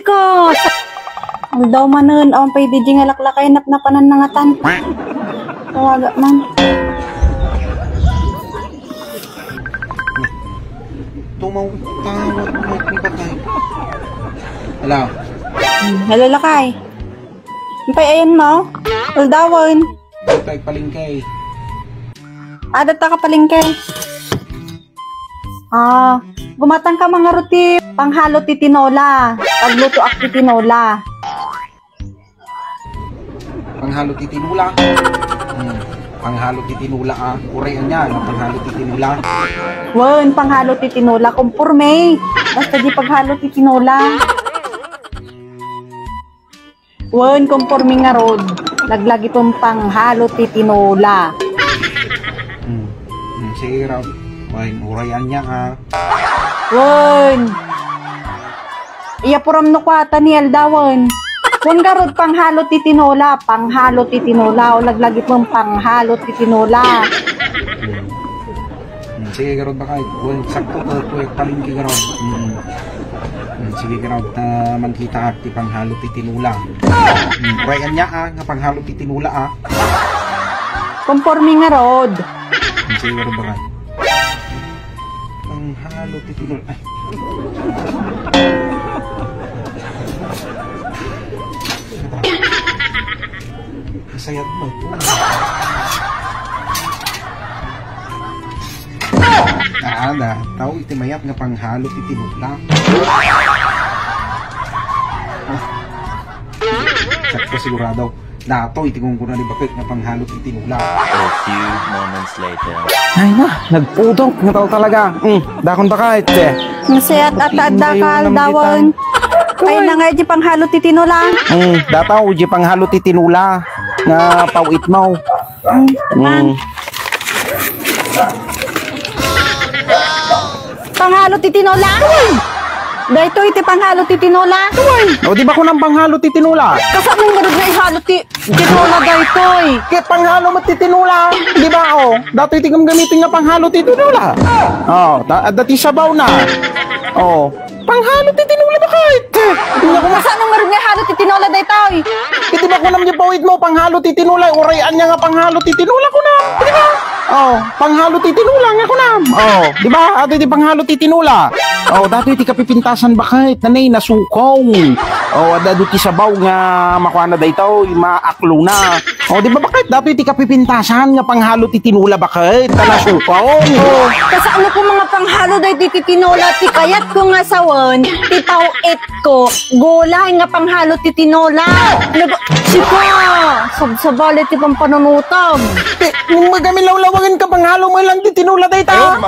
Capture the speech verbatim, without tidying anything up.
Ko! Aldaw manen, awan pay di nga laklakay, napnapanan na ngatan. Tawaga man. Tumaw-, tawag mo, ni patay. Hello? Hmm, hello, lakay. Ampay ayanmo? Aldawen. Patay palengke. Adda ka palengke. Ah, gumatangka man ngarud ti panghalo ti tinola. Aglutoak ti tinola. Panghalo ti tinola. Hmm. Panghalo ti tinola, ah. Uray ania nga panghalo ti tinola. Wen, panghalo ti tinola. Konporme. Basta di panghalo ti tinola. Wen, konporme ngarud. Laglagipen panghalo ti tinola. Hmm. Hmm, sige, Rob. Wen, uray ania, ah. Wen. Iyapuram no kuata ni aldawen. Wen ngarud panghalo ti tinola, panghalo ti tinola, o laglagipen panghalo ti tinola. Hmm. Hmm, sige, garud, bakay. Wen, sakto, eh, kuya, palengke, garud. Hmm. Hmm, sige, garud, ta mangkitaak ti panghalo ti tinola. Hmm, uray ania, ah, nga panghalo ti tinola, ah. Konporme ngarud. Hmm, sige, garud, bakay. Panghalo ti tinola. Ay. Kasayat mo. Ah, dataw iti mayat nga panghalo ti tinola. Sakto sigurado. Datoy ti kunkunada ni baket nga panghalo ti tinola. A few moments later. Ay na, nagpudot nga tao talaga. Mm, dakon bakay, te. Masayat at adda ka aldawen. Ay na nga di panghalo ti tinola. Mm, dataw di panghalo ti tinola nga pawit mo. Mm. Panghalo ti tinola? Daytoy ti panghalo ti tinola? O, di ba kunam panghalo ti tinola? Kasano nga nga ihalo ti tinola daytoy? Kaya panghalo mo ti tinola, di ba? O, datoy ti gamgamitin nga panghalo ti tinola. O, ta-, adda ti sabaw na. O, panghalo ti tinola, bakit? Kasano nga nga ihalo ti tinola daytoy? Iti ba kunam di pawit mo, panghalo ti tinola, uray ania nga panghalo ti tinola, kunam. Di ba? O, panghalo ti tinola nga kunam. O, di ba? Ato iti panghalo ti tinola. O, datoy ti kapipintasan, bakit? Nanay, nasukong. O, adda ti sabaw nga makuana daytoy, maaklona. O, di ba, bakit? Datoy ti kapipintasan nga panghalo ti tinola, bakit? Ta nasukong. O, kasano ko nga panghalo daytoy ti tinola, ti kayat ko nga sawen, ti pawit ko, gulay nga panghalo ti tinola. Nag-, sika, sabsabali ti pampanunutam. Ti, magami lawlawangen ka panghalo mo lang ti tinola dayta.